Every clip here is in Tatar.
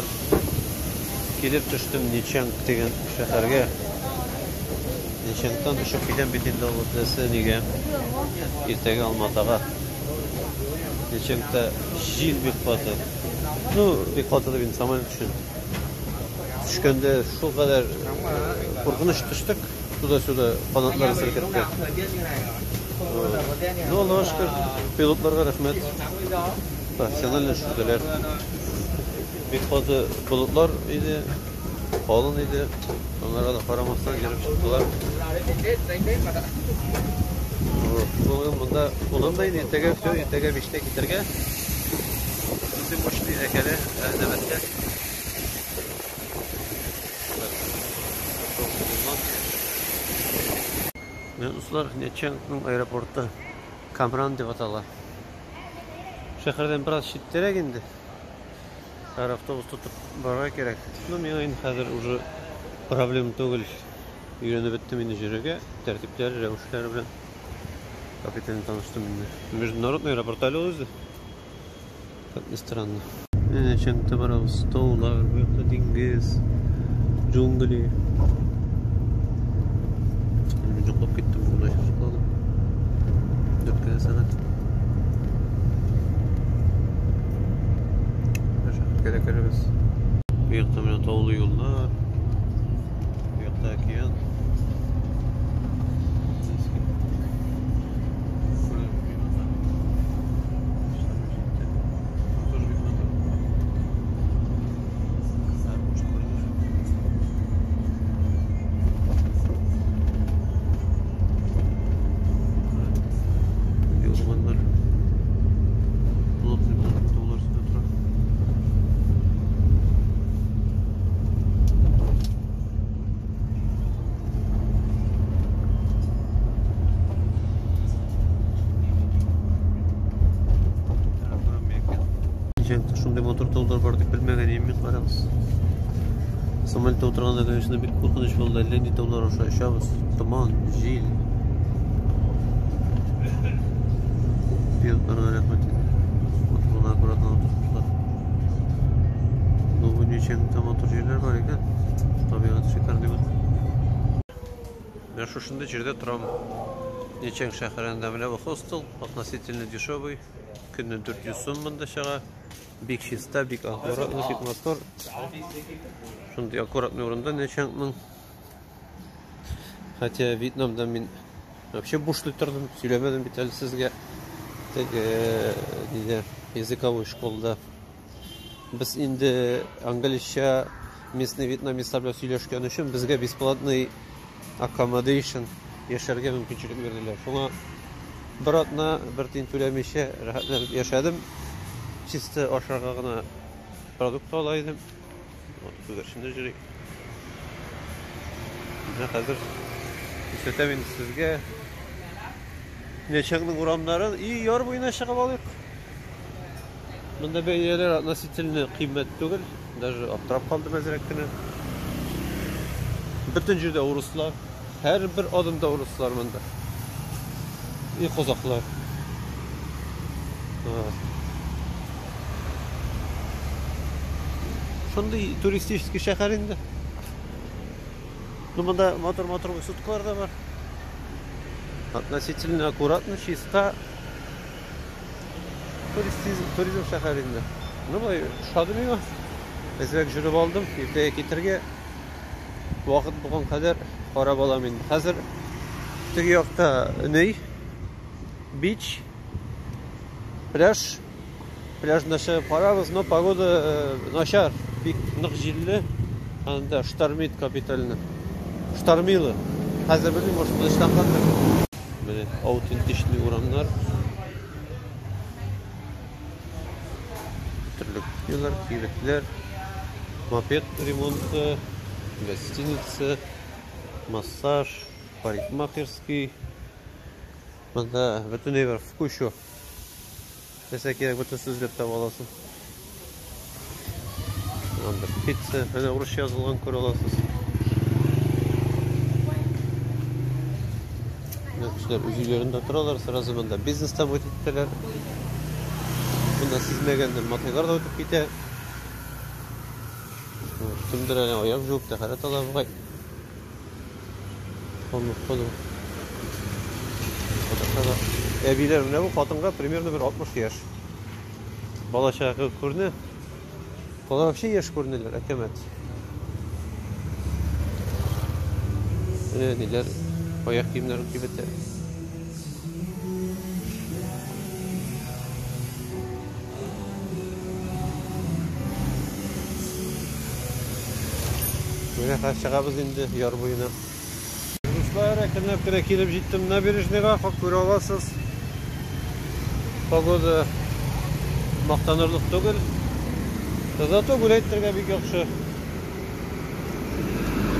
Дуслар, килеп төштем Ничанг дигән шәһәргә. Ничангтан очып китәм бит инде ул нәрсә нигә? Иртәгә Алматага. Ничангта җил бик каты. Ну, бик каты дип инде самолет өчен. Төшкәндә шул кадәр куркыныч төштек. Туда-сюда канатлары селкетте. Ну, Аллага шөкер, пилотларга рәхмәт. Профессионально төшерделәр. Бик каты болытлар иде, калын иде. Аларга да карамастан йөреп чыктылар. Бүген монда кунам да инде, иртәгә все, иртәгә 5-тә китәргә. Шундый мощный әкәлә, нәмәстә. Менә дуслар, Нячангның аэропорты Камран дип атала. Шәһәрдән бераз читтәрәк инде. Һәр автобус тотып барырга кирәк. Ну, миңа инде хәзер уже проблема түгел. Өйрәнеп беттем инде йөрергә, тәртипләре, рәвешләре белән. Капитально таныштым инде. Международный аэропорт әле ул үзе. Как ни странно. Менә Чангта барабыз. Таулар, бу якта диңгез, джунгли. Мин йоклап киттем, бүген начар йокладым. Дүрт кенә сәгать. Шәһәргә дә керәбез. Бу якта менә таулы юллар. Бу якта океан. Шундый матур таулар бар дип белмәгән идем мин, карагыз. Самолетта утырганда, конечно, бик куркыныч булды. Әллә нинди таулар аша очабыз. Томан, җил. Пилотларга рәхмәт инде. Матур гына, аккуратно утырттылар. Ну, бу ничә матур җирләр бар икән. Табигать шикарный бит. Менә шушындый җирдә торам. Нячанг шәһәрендә менә бу хостел, относительно дешевый. Көнне 400 сум монда чыга. Бик чиста, бик аккуратно, бик матур. Шундый аккуратный урында Нячангның. Хотя Вьетнамда мин вообще бушлый тордым, сөйләмәдем бит әле сезгә. Теге нидә, языковой школада. Без инде англича местный вьетнамецлар белән сөйләшкән өчен безгә бесплатный accommodation яшәргә мөмкинчелек бирделәр. Шуңа бер атна бер тиен түләмичә рәхәтләнеп яшәдем. Чисто ашарга гына продукт ала идем. Вот күгәрченнәр йөри. Менә хәзер күрсәтәм инде сезгә Нячангның урамнарын и яр буена чыгып алыйк. Монда бәяләр относительно кыйммәт түгел. Даже аптырап калдым әзрәк кенә. Бөтен җирдә урыслар. Һәрбер адымда урыслар монда. И казаклар. Шундый туристический шәһәр инде. Ну, монда матур-матур высоткалар да бар. Относительно аккуратно, чиста. Туристизм, туризм шәһәре инде. Ну, болай ошады миңа. Әзрәк жүреп алдым. Иртәгә китергә вакыт булган кадәр карап алам инде. Хәзер теге якта ни? Бич, пляж. Пляжны чыгып карарбыз, но погода начар, бик нык җилле. Анда штормит капитально. Штормило. Хәзер белмим, может, тынычлангандыр. Менә аутентичный урамнар. Төрле кухнялар, кибетләр, мопед ремонты, гостиница, массаж, парикмахерский. Монда бөтен әйбер в кучу. Нәрсә кирәк, бөтен эзләп таба аласың. Анда пицца, әнә урысча язылган күрә аласыз. Менә кешеләр үз өйләрендә торалар, сразу монда бизнес та үтеп китәләр. Монда сизмәгәндә матайлар да үтеп китә. Кемдер әле аяк жуып тәһарәт ала бугай. Әбиләр, менә бу хатынга примерно бер 60 яшь. Бала чага күренә. Алар вообще яшь күренәләр, әкәмәт. Менә ниләр, аяк киемнәрен кибете. Менә хәзер чыгабыз инде яр буена. Дуслар, әкренләп кенә килеп җиттем набережныйга, хак күрә аласыз. Погода мактанырлык түгел. Зато гулять итәргә бик яхшы.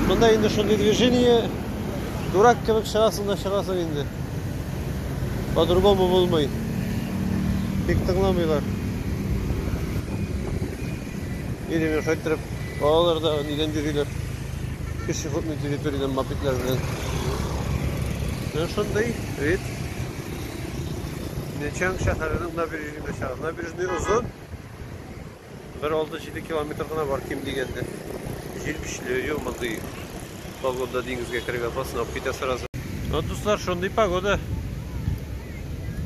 Монда инде шундый движение, дурак кебек чыгасың да чыгасың инде. По-другому булмый. Бик тыңламыйлар. Или мен шайтырып, балалар да нидән йөриләр. Пешеходный территориядән мопедлар белән. Менә шундый вид. Нячанг шәһәренең набережныйда чыга. Набережный озын. Бер 6-7 километр гына бар ким дигәндә. Җил көчле, юк мондый погода диңгезгә керергә опасно, алып китә сразу. Вот, дуслар, шундый погода.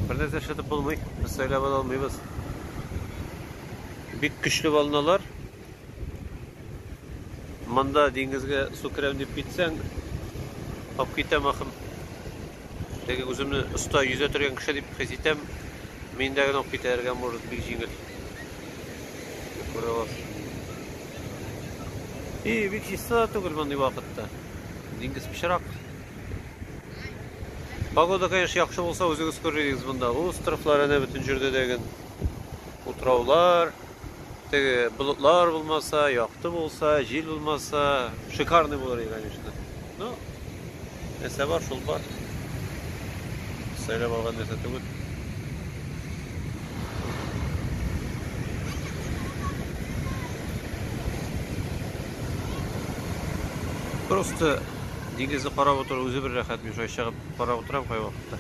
Бер нәрсә эшләтеп булмый, без сайлап ала алмыйбыз. Бик көчле волналар. Монда диңгезгә су керәм дип китсәң, алып китә махым. Теге үземне оста йөзә торган кеше дип хис итәм. Мин дә генә алып китәргә может бик җиңел. Күрә аласыз. И, бик чиста да түгел мондый вакытта. Диңгез пычрак. Погода, конечно, яхшы булса, үзегез күрер идегез монда. Островлар әнә бөтен җирдә дә Утраулар, теге болытлар булмаса, якты булса, җил булмаса, шикарный булыр иде, конечно. Ну, нәрсә бар, шул бар. Сайлап алган нәрсә түгел. Просто диңгезне карап утыру үзе бер рәхәт. Мин шулай чыгып карап утырам кайвакытта.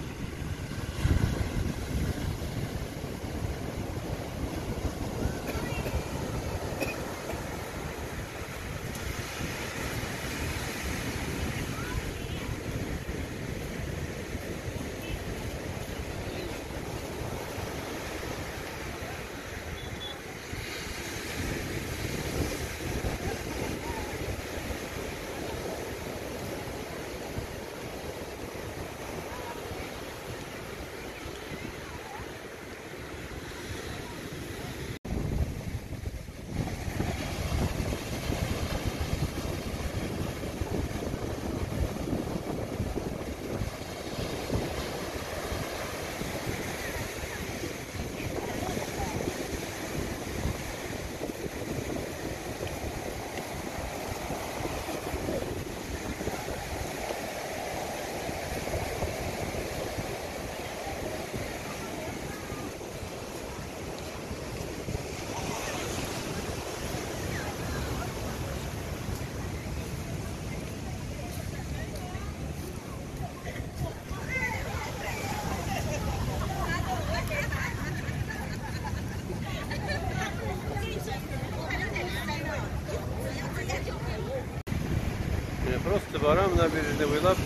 Просто барам набережный буйлап.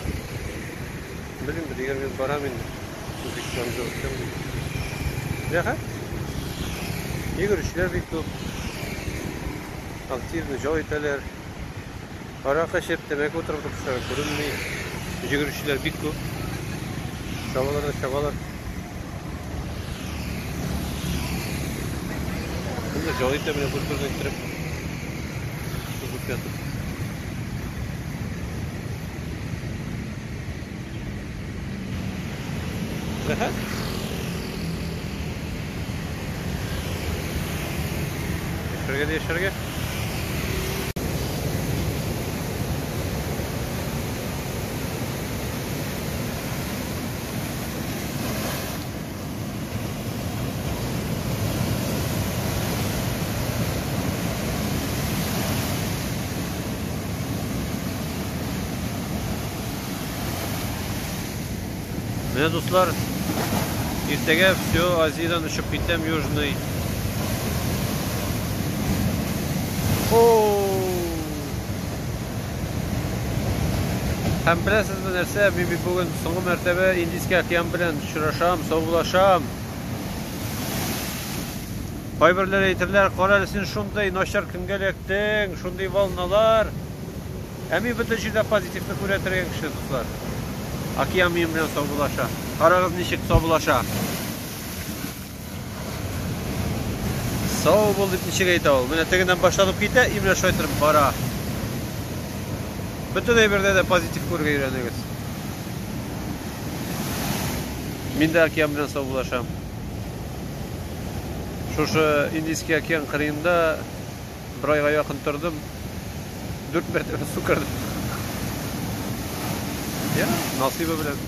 Белмим, бер 20 минут барам инде. Рәхәт. Йөгерешләр бик күп. Активно ял итәләр. Аракы эчеп, тәмәке утырып торучылар күренми. Йөгерешләр бик күп. Чабалар да чабалар. Кемдер ял итә менә культурно иттереп. Сузып ятып. Рәхәт. Яшәргә дә яшәргә. Менә дуслар, иртәгә все Азиядән очып китәм Южный. О! Һәм беләсезме нәрсә, мин бит бүген соңгы мәртәбә Индийский океан белән очрашам, саубуллашам. Кайберләр әйтерләр, кара әле син шундый начар көнгә эләктең, шундый волналар. Ә мин бөтен җирдә позитивны күрә торган кеше, дуслар. Океан минем белән саубуллаша. Карагыз, ничек саубуллаша. Сау бул дип ничек әйтә ул? Менә тегеннән башланып китә, и менә шулай торып бара. Бөтен әйбердә дә позитив күрергә өйрәнегез. Мин дә океан белән саубуллашам. Шушы Индийский океан кырыенда бер айга якын тордым. Дүрт мәртәбә су кердем. Я, насыйбы белән.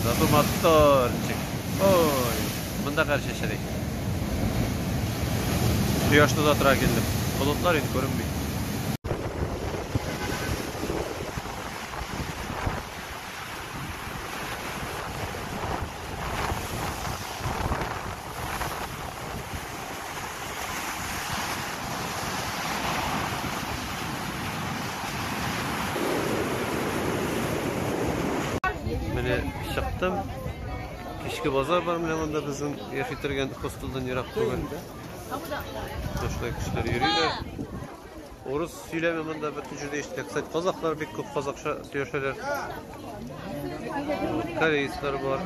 Зато моторчик. Ой, монда кар чәчәри. Кояшны да тора килдем. Болытлар инде күренми. Менә чыктым. Кичке базар бар менә монда безнең яши торган хостелдан ерак түгел. Шулай кешеләр йөриләр. Урыс сөйләме монда бөтен җирдә ишетелә. Кстати, казахлар бик күп казахча сөйләшәләр. Корейцлар бар.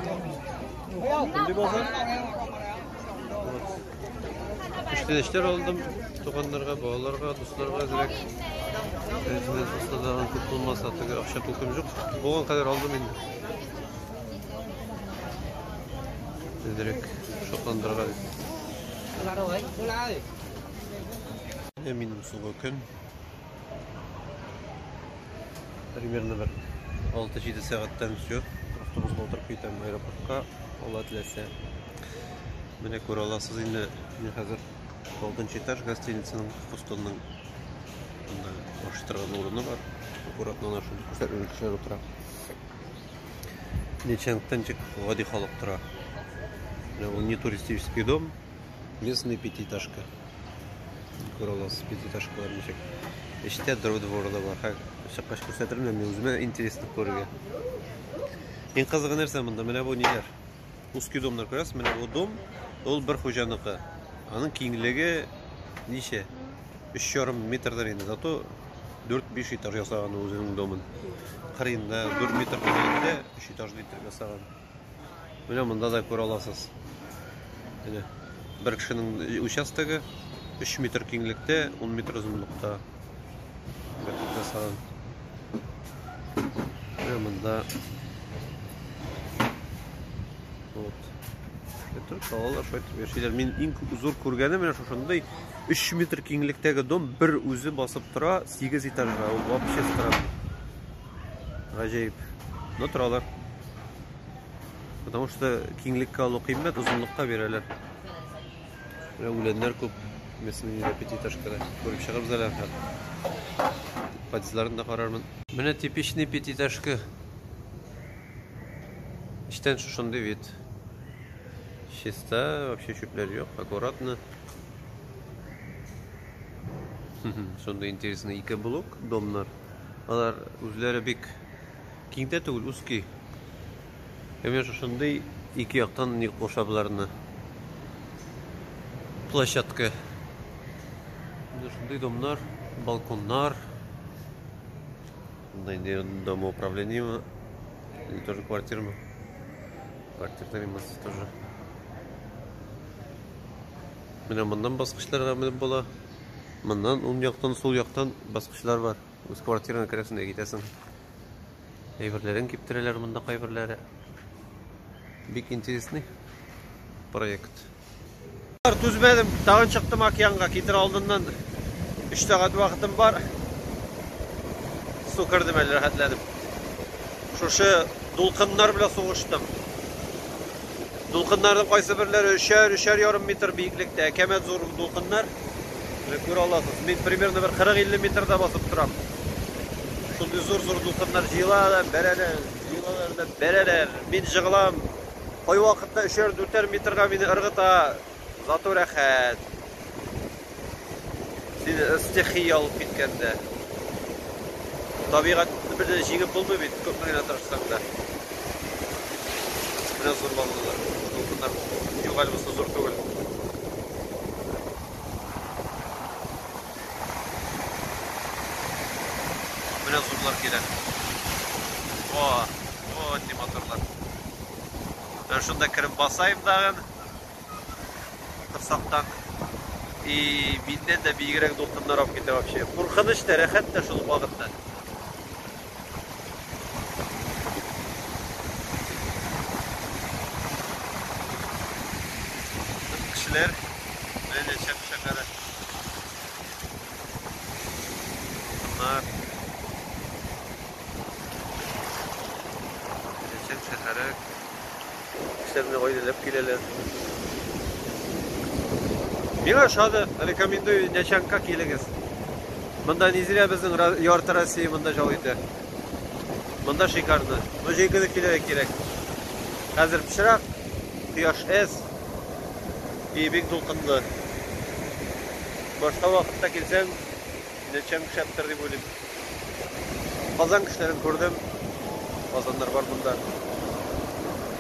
Шундый базар. Вот. Күчтәнәчләр алдым туганнарга, балаларга, дусларга әзрәк. Үземнән хостелдан күп булмаса, теге акча толком юк. Булган кадәр алдым инде. Әзрәк шатландырырга дип. Менә минем соңгы көн. Примерно бер 6-7 сәгатьтән все. Автобуска утырып китәм аэропортка. Алла теләсә. Менә күрә аласыз инде, мин хәзер 6 этаж гостиницаның, хостелның монда ашый торган урыны бар. Аккуратно ана шундый күрсәтмәле кешеләр утыра. Нечангтан чик гади халык тора. Менә ул не туристический дом, местный пятиэтажка. Күрә аласыз пятиэтажкалар ничек. Эчтә дворы да бар. Чыккач күрсәтермен, мин үземә интересно күрергә. Иң кызыгы нәрсә монда? Менә бу ниләр? Узкий домнар күрәсез, менә бу дом, ул бер хуҗаныкы. Аның киңлеге ничә? 3,5 метрдыр инде. Зато 4-5 этаж ясаган ул үзенең домын. Кырыенда 4 метр киңлектә 3 этажлы итеп ясаган. Менә монда да күрә аласыз. Менә бер кешенең участогы 3 метр киңлектә, 10 метр озынлыкта. Бер ясаган. Менә монда вот. Шулай торып балалар шулай итеп яшиләр. Мин иң зур күргәнем менә шушындый 3 метр киңлектәге дом бер үзе басып тора 8 этажга. Ул вообще странно. Гаҗәеп. Но торалар. Потому что киңлеккә алу кыйммәт, озынлыкка бирәләр. Менә үләннәр күп. Местный пятиэтажкада. Күреп чыгабыз әле. Подъездларын да карармын. Менә типичный пятиэтажка. Эчтән шушындый вид. Чиста, вообще чүпләр юк, аккуратно. Шундый интересный ике блок домнар. Алар үзләре бик киң дә түгел, узкий. Ә менә шушындый ике яктан ни куша боларны. Площадка. Менә шундый домнар, балконнар. Монда инде домоуправление или тоже квартирмы? Квартирда булмаса тоже. Менә моннан баскычларга менеп була. Моннан уң яктан, сул яктан баскычлар бар. Үз квартираңа керәсең дә китәсең. Әйберләрен киптерәләр монда кайберләре. Бик интересный проект. Түзмәдем, тагын чыктым океанга, китер алдыннан 3 сәгать вакытым бар. Су кердем әле, рәхәтләнеп. Шушы дулкыннар белән сугыштым. Дулкыннарның кайсы берләре өчәр, өчәр ярым метр биеклектә, әкәмәт зур дулкыннар. Менә күрә аласыз. Мин примерно бер 40-50 метрда басып торам. Шундый зур-зур дулкыннар җыела да бәрәләр, җыелалар да бәрәләр. Мин җыгылам. Кайвакытта өчәр-дүртәр метрга мине ыргыта. Зато рәхәт. Сине стихия алып киткәндә. Табигатьне бер дә җиңеп булмый бит, күпме генә тырышсаң да. Менә зур волналар, дулкыннар. Юк әле бусы зур түгел. Менә зурлар килә. О, о, нинди моторлар. Менә шунда кереп басайым тагын. Корсактан. И миннән дә биегрәк дулкыннар алып китә вообще. Куркыныч та, рәхәт тә шул ук вакытта. Кешеләр менә шәп шәһәре. Дулкыннар. Шәп шәһәре. Кешеләрне гаиләләп киләләр. Миңа ошады, рекомендую, Нячангка килегез. Монда не зря безнең ярты Россия монда ял итә. Монда шикарно. Но җәй көне килергә кирәк. Хәзер пычрак, кояш әз и бик дулкынлы. Башка вакытта килсәң, Нячанг шәптер дип уйлыйм. Казан кешеләрен күрдем. Казаннар бар монда.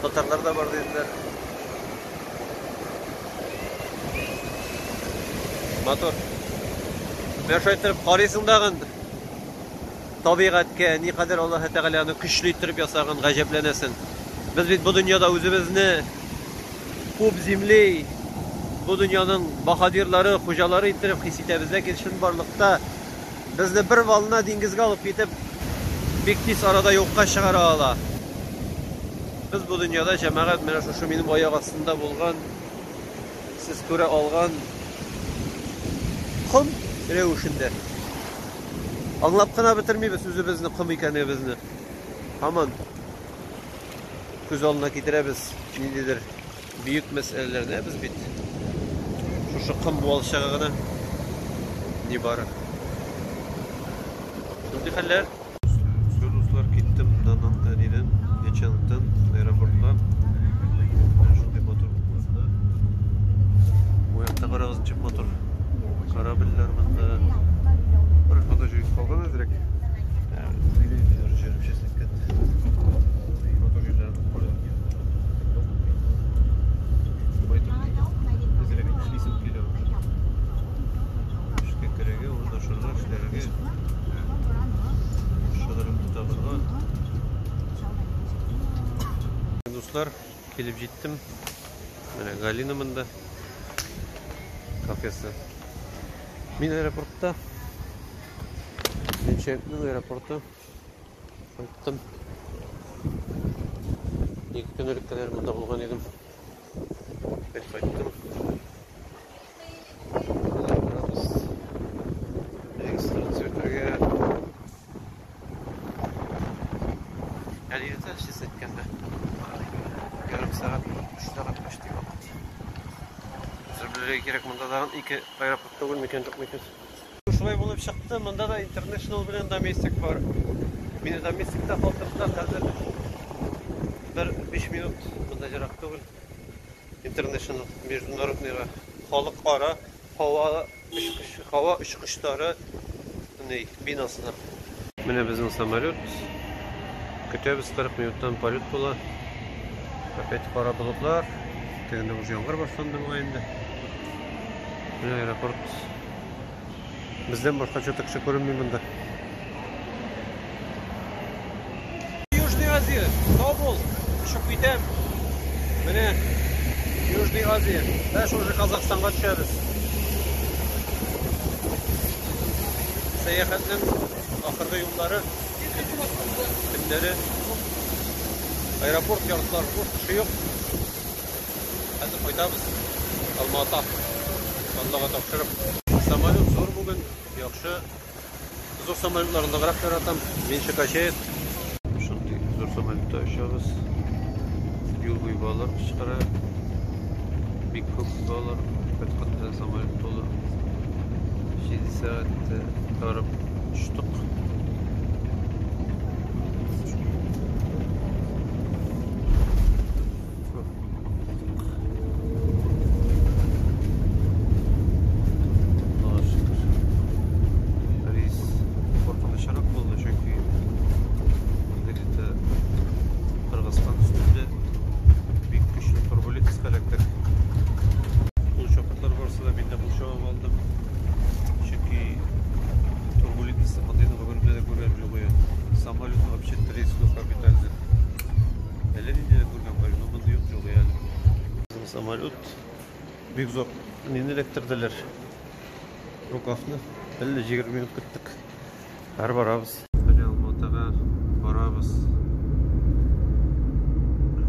Татарлар да бар диделәр. Матур. Менә шулай итеп карыйсың дагын табигатькә, никадәр Аллаһы Тәгалә аны көчле иттереп ясаган, гаҗәпләнәсең. Без бит бу дөньяда үзебезне пуп земли, бу дөньяның баһадирлары, хуҗалары иттереп хис итәбез, ләкин чынбарлыкта Безне бер волна диңгезгә алып китеп, бик тиз арада юкка чыгара ала. Без бу дөньяда, җәмәгать, менә шушы минем аяк астында булган, сез күрә алган ком рәвешендә. Аңлап кына бетермибез үзебезне ком икәнебезне. Һаман күз алдына китерәбез ниндидер бөек мәсьәләләрне без бит шушы ком буалчыгы гына нибары. Шундый хәлләр. Все, дуслар, киттем Дананга нидән, Нячангтан аэропортка. Шундый матур монда. Бу якта карагыз, ничек матур корабльләр монда. Бер монда җыеп калган әзрәк. Җөреп честно әйткәндә. Матур җирләрен Әзрәк эшлисем килә. Эшкә керергә, урнашырга, эшләргә. Шөгылемне табырга. Дуслар, килеп җиттем. Менә Галина монда. Кафесы. Мин аэропортта. Нячангның аэропорты. Кайттым. Ике көн элек кенә монда булган идем. Бер кайттым. Барабыз. Регистрация үтәргә. Әле иртә, честно әйткәндә. Ярым сәгать, өч сәгать почти вакыт. Хәзер белергә кирәк, монда тагын ике аэропорт түгел микән, юк микән. Шулай булып чыкты, монда да International белән Domestic бар. Мине Domesticта калдырдылар, хәзер бер 5 минут монда ерак түгел. International, международныйга, халыкара һава очкыч, һава очкычлары ни бинасына. Менә безнең самолет. Көтәбез, 40 минуттан полет була. Опять кара болытлар. Тегендә уже яңгыр башланды бугай инде. Менә аэропорт. Бездән башка что-то кеше күренми монда. Южный Азия, сау бул, очып китәм. Менә Южный Азия. Дальше уже Казахстанга төшәбез. Сәяхәтнең ахыргы юллары, көннәре. Аэропорт яртылаш буш, кеше юк. Хәзер кайтабыз Алма-Ата. Аллага тапшырып. Самолет зур бүген, яхшы. Зур самолетларны ныграк яратам, меньше качает. Шундый зур самолетта очабыз. Юл буе балалар кычкыра. Бик күп балалар кайтканда самолет тулы. 7 сәгать барып очтык. Самолет бик зур нини эләктерделәр. Рукавны. Әллә 20 минут көттек. Һәр барабыз. Менә Алматыга барабыз.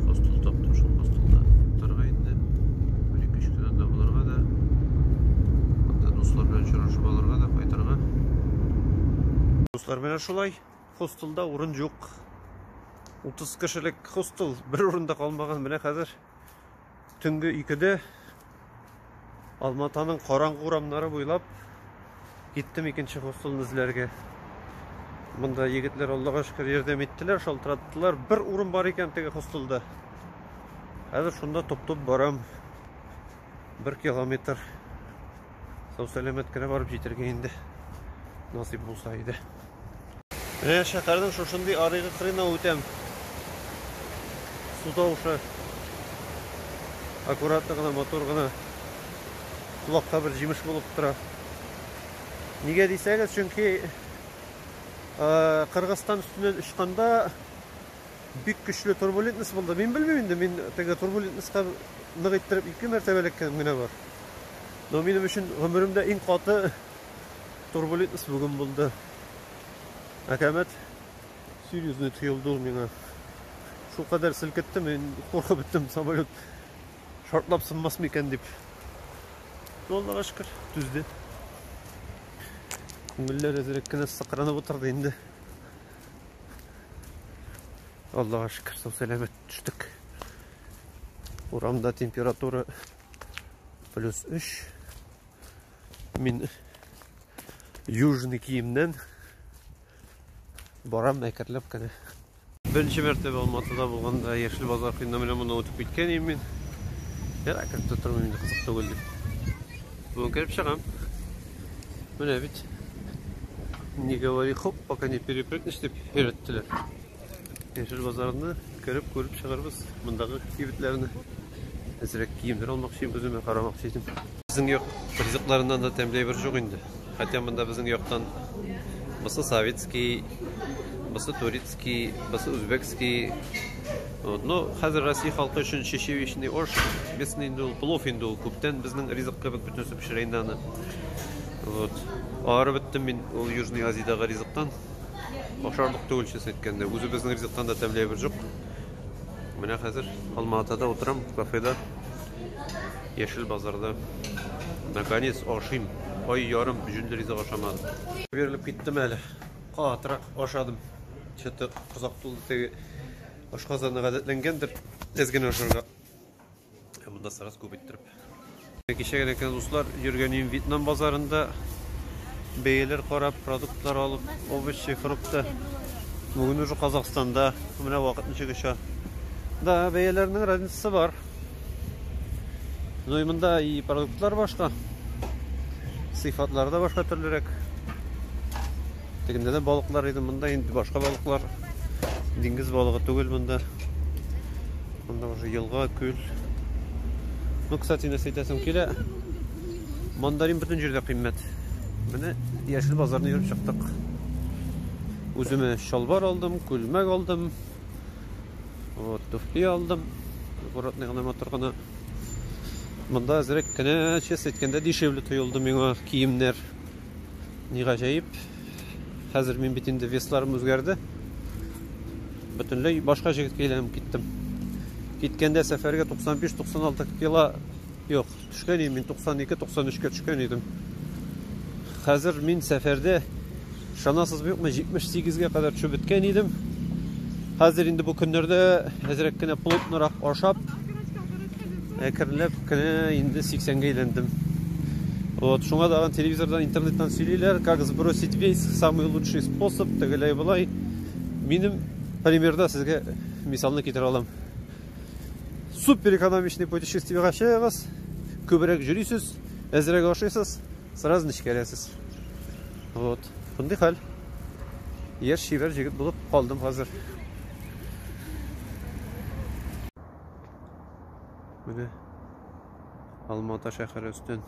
Хостел таптым, шул хостелда торырга инде. Бер ике өч көн анда булырга да. Анда дуслар белән очрашып алырга да кайтырга. Дуслар, менә шулай. Хостелда урын юк. 30 кешелек хостел бер урында калмаган. Менә хәзер төнге 2-дә Алматаның караңгы урамнары буйлап киттем икенче хостелны эзләргә. Монда егетләр Аллага шөкер ярдәм иттеләр, шалтыраттылар. Бер урын бар икән теге хостелда. Хәзер шунда топ-топ барам. 1 километр. Сау сәламәт кенә барып җитәргә инде. Насыйп булса иде. Менә шәһәрнең шушындый арыгы кырына үтәм. Су тавышы. Аккуратно гына, матур гына. Колакка бер җимеш булып тора. Нигә дисәгез, чөнки Кыргызстан өстеннән очканда бик көчле турбулентность булды. Мин белмим инде, мин теге турбулентностька нык иттереп ике мәртәбә эләккәнем генә бар. Но минем өчен гомеремдә иң каты турбулентность бүген булды. Әкәмәт серьезный тоелды ул миңа. Шул кадәр селкетте, мин куркып беттем, самолет шартлап сынмас микән дип. Ну, Аллага шөкер, түзде. Күңелләр әзрәк кенә сыкранып утырды инде. Аллага шөкер, сау сәламәт төштек. Урамда температура плюс 3. Мин южный киемнән барам әкерләп кенә. Беренче мәртәбә Алматыда булганда Яшел базар кыенда менә моннан үтеп киткән идем мин. Ярар, кереп тә тормыйм инде, кызык түгел дип. Бүген кереп чыгам. Менә бит. Не говори хоп, пока не перепрыгнешь дип өйрәттеләр. Яшел базарны кереп күреп чыгарбыз мондагы кибетләрне. Әзрәк киемнәр алмакчы идем, үземә карамакчы идем. Безнең як ризыкларыннан да тәмле әйбер юк инде. Хотя монда безнең яктан бусы советский, бусы турецкий, бусы узбекский. Вот. Но хәзер Россия халкы өчен чечевичный ош, местный инде ул, плов инде ул күптән безнең ризык кебек бөтенесе пешерә инде аны. Вот. Арып беттем мин ул Южный Азиядагы ризыктан. Ашарлык түгел, честно әйткәндә. Үзебезнең ризыктан да тәмле әйбер юк. Менә хәзер Алма-Атада утырам, кафеда. Яшел базарда. Наконец ашыйм. Ай ярым җүнле ризык ашамадым. Бирелеп киттем әле. Катырак ашадым. Чё-то корсак тулды теге ашказаны гадәтләнгәндер. Әз генә ашарга. Ә монда сразу күп иттереп. Кичә генә икән, дуслар, йөргән идем Вьетнам базарында. Бәяләр карап, продуктлар алып, овощи, фрукты. Бүген уже Казахстанда. Менә вакыт ничек оча. Да, бәяләрнең разницасы бар. Ну и монда и продуктлар башка. Сыйфатлары да башка төрлерәк. Тегендә дә балыклар иде, монда инде башка балыклар. Диңгез балыгы түгел монда. Монда уже елга, күл. Ну, кстати, нәрсә әйтәсем килә. Мандарин бөтен җирдә кыйммәт. Менә яшел базарны йөреп чыктык. Үземә чалбар алдым, күлмәк алдым. Вот, туфли алдым. Аккуратный гына, матур гына. Монда әзрәк кенә, честно әйткәндә, дешевле тоелды миңа киемнәр. Ни гаҗәеп. Хәзер мин бит инде весларым үзгәрде. Бөтенләй башка җегеткә әйләнеп киттем. Киткәндә сәфәргә 95-96 кило юк, төшкән идем мин 92-93-кә төшкән идем. Хәзер мин сәфәрдә ышанасызмы юкмы 78-гә кадәр төшеп беткән идем. Хәзер инде бу көннәрдә әзрәк кенә плотнырак ашап, әкренләп кенә инде 80-гә әйләндем. Вот, шуңа тагын телевизордан, интернеттан сөйлиләр, как сбросить вес, самый лучший способ, тегеләй болай. Минем примерда сезгә мисалны китерә алам. Супер экономичный путешествиега чыгыгыз, күбрәк йөрисез, әзрәк ашыйсыз, сразу нечкәрәсез. Вот, шундый хәл. Яшь чибәр җегет булып калдым хәзер. Менә Алмата шәһәре өстен.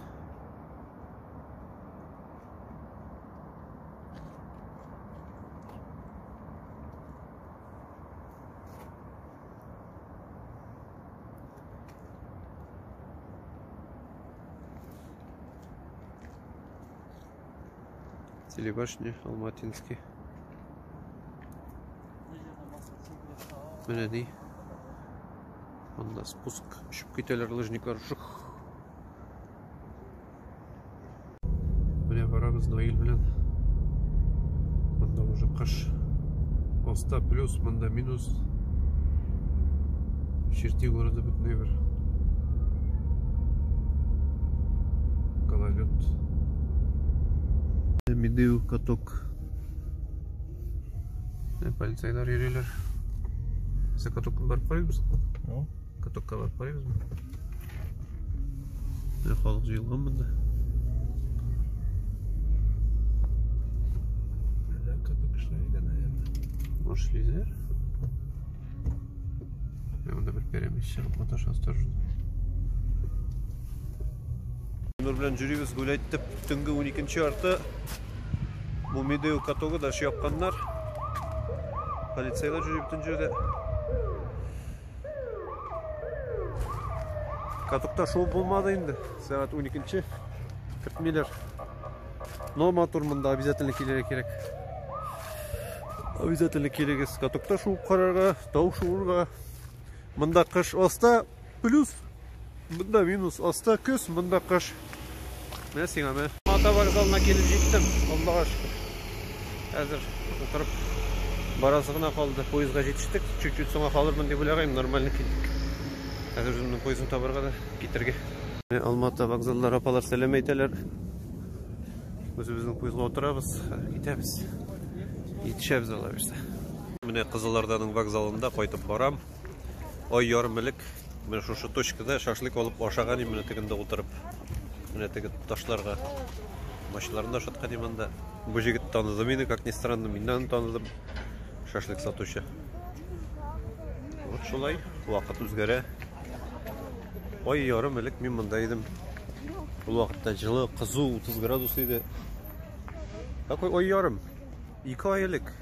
Телебашня Алматинский. Менә ни. Анда спуск очып китәләр лыжниклар. Шух. Менә барабыз Наил белән. Монда уже кыш. Аста плюс, монда минус. Черти города бөтенләй бер. Гололед. Медеу каток. Полицайлар йөриләр. Без катокка барып карыйбыз. Катокка барып карыйбызмы? Менә халык җыелган монда. Әллә каток эшләр иде, наверное. Может, эшлиләр? Менә монда бер пәрәмәч чыгып маташа осторожно. Нур белән йөрибез гулять итеп төнге 12 ярты. Бу Медеу катогы да япканнар. Полицайлар йөри бөтен җирдә. Катокта шоу булмады инде. Сәгать 12-нче. Кертмиләр. Но матур монда обязательно килергә кирәк. Обязательно килегез. Катокта шуып карарга, тау шуырга. Монда кыш аста плюс, монда минус, аста көз, монда кыш. Менә сиңа менә. Ата вокзалына килеп җиттем. Аллага шөкер. Хәзер утырып барасы гына калды. Поездга җитештек. Чуть-чуть соңга калырмын дип уйлагайм, нормально килдек. Хәзер үземнең поездны табарга да китергә. Алматы вокзаллар апалар сәлам әйтәләр. Үзебезнең поездга утырабыз, китәбез. Җитешәбез алла бирсә. Менә Кызылорданың вокзалында кайтып барам. Ай ярым элек менә шушы точкада шашлык алып ашаган идем, менә тегендә утырып. Менә теге ташларга. Машиналарны да ашаткан идем анда. Бу җегет таныды мине, как ни странно, мин дә аны таныдым. Шашлык сатучы. Вот шулай, вакыт үзгәрә. Ай ярым элек мин монда идем. Ул вакытта җылы, кызу, 30 градус иде. Какой ай ярым? 2 ай элек.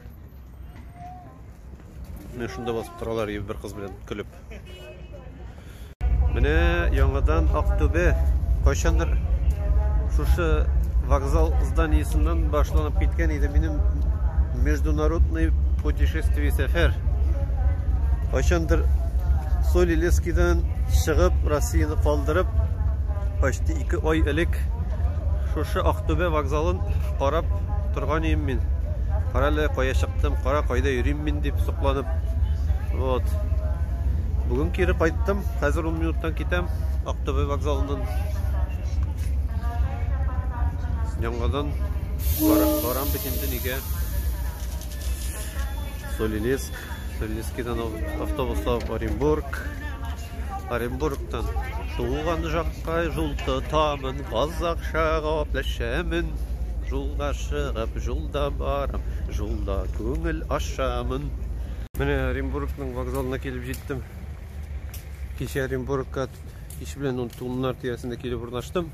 Менә шунда басып торалар бер кыз белән көлеп. Менә яңадан Актүбә. Кайчандыр шушы вокзал зданиесеннән башланып киткән иде минем международный путешествие сәфәр. Кайчандыр Соль-Илецкийдан чыгып, Россияне калдырып, почти 2 ай элек шушы Актүбә вокзалын карап торган идем мин. Кара әле кая чыктым, кара кайда йөрим мин дип сокланып. Вот. Бүген кире кайттым. Хәзер 10 минуттан китәм Актүбә вокзалыннан. Яңадан барам бит инде нигә? Соль-Илецк, Соль-Илецкийдан автобусла Оренбург. Оренбургтан туган жакка юл тотамын, казакча гәпләшәмен. Юлга чыгып, юлда барам, юлда күңел ачамын. Менә Оренбургның вокзалына килеп җиттем. Кичә Оренбургка кич белән уннар тирәсендә килеп урнаштым.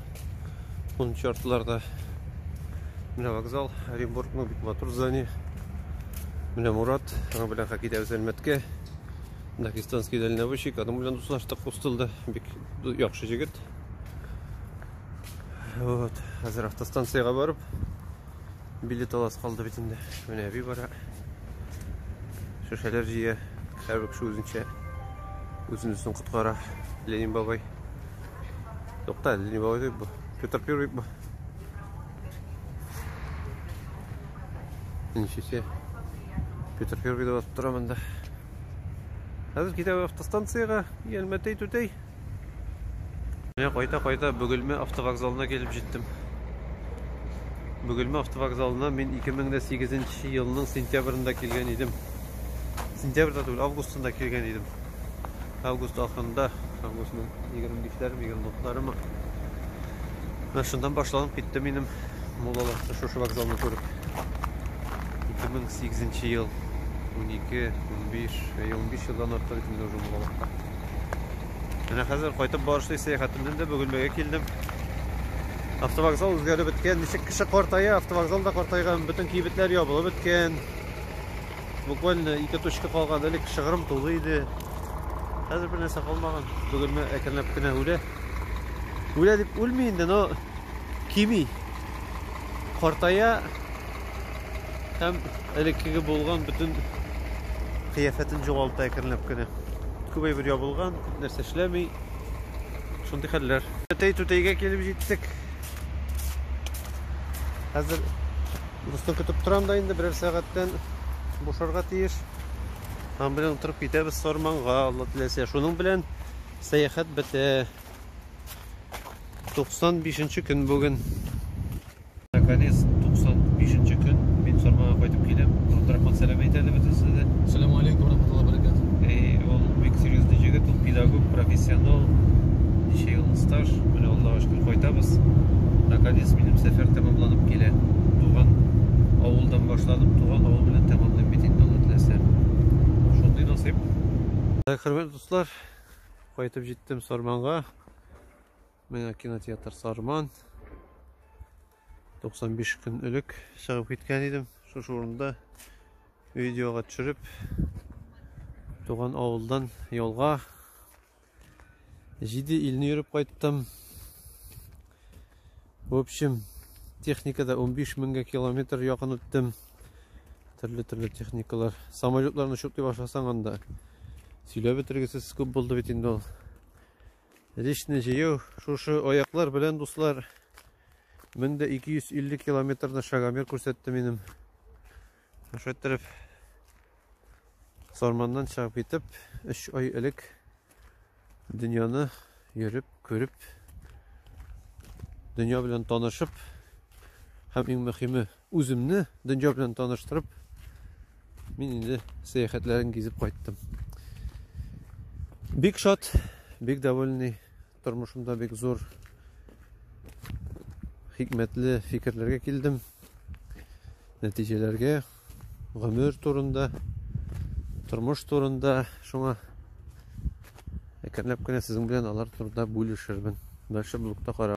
Унынчы яртыларда. Менә вокзал, Оренбургның бик матур здание. Менә Мурат, аның белән китәбез Әлмәткә. Дагестанский дальнобойщик, аның белән дуслаштык хостелда. Бик яхшы җегет. Вот, хәзер автостанциягә барып билет аласы калды бит инде. Менә әби бара. Шешәләр җыя. Һәрбер кеше үзенчә үзен үзен коткара. Ленин бабай. Тукта, Ленин бабай дип бу. Петр Первый бу. Ничесе. Петр Первый дип басып тора монда. Хәзер китәбез автостанциягә. Әлмәтәй түтәй. Менә кайта-кайта Бөгелмә автовокзалына килеп җиттем. Бөгелмә автовокзалына мин 2008 елның сентябрендә килгән идем. Сентябрьдә түгел, августында килгән идем. Август ахырында, августның 25-ләре, 26-ларымы. Менә шуннан башланып китте минем муллалыкта шушы вокзалны күреп. 2008 ел, 12, 15, 15 елдан артык инде уже муллалыкта. Менә хәзер кайтып барышлый сәяхәтемнән дә Бөгелмәгә килдем. Автовокзал үзгәреп беткән, ничек кеше картая, автовокзал да картайган, бөтен кибетләр ябылып беткән. Буквально 2 точка калган, элек шыгрым тулы иде. Хәзер бер нәрсә калмаган. Бөгелмә әкренләп кенә үлә. Үлә дип үлми инде, но кими. Картая. Һәм элеккеге булган бөтен кыяфәтен югалта әкренләп кенә. Күп әйбер ябылган, күп нәрсә эшләми. Шундый хәлләр. Түтәй түтәйгә килеп җиттек. Хәзер дустын көтеп торам да инде берәр сәгатьтән бушарга тиеш. Аның белән утырып китәбез Сарманга, Алла теләсә. Шуның белән сәяхәт бетә. 95 көн бүген. Наконец, 95 көн мин Сарманга кайтып киләм. Абдрахман сәлам әйтә әле бөтенесенә дә. Ассаламу алейкум рахматуллаһи баракатуh. Эй, ул бик серьезный егет, ул педагог, профессионал. Ничә ел стаж. Менә Аллага шөкер кайтабыз. Наконец минем сәфәр тәмамланып килә. Туган авылдан башладым, туган авыл белән тәмамлыйм бит инде Алла теләсә. Шундый насыйп. Так, хөрмәтле дуслар, кайтып җиттем Сарманга. Менә кинотеатр Сарман. 95 көн элек чыгып киткән идем. Шушы урында видеога төшереп, туган авылдан ялга 7 илне йөреп кайттым. В общем, техникада 15 меңгә километр якын үттем. Төрле-төрле техникалар. Самолетларны чутлый башласаң анда сөйләп бетергесез күп булды бит инде ул. Личный җыю шушы аяклар белән, дуслар, 1250 километрны шагомер күрсәтте минем. Шулай иттереп Сарманнан чыгып китеп, 3 ай элек дөньяны йөреп, күреп, дөнья белән танышып һәм иң мөһиме үземне дөнья белән таныштырып, мин инде сәяхәтләрен гизеп кайттым. Бик шат, бик довольный, тормышымда бик зур хикмәтле фикерләргә килдем, нәтиҗәләргә, гомер турында, тормыш турында, шуңа әкренләп кенә сезнең белән алар турында бүлешермен. Дальше блогта кара.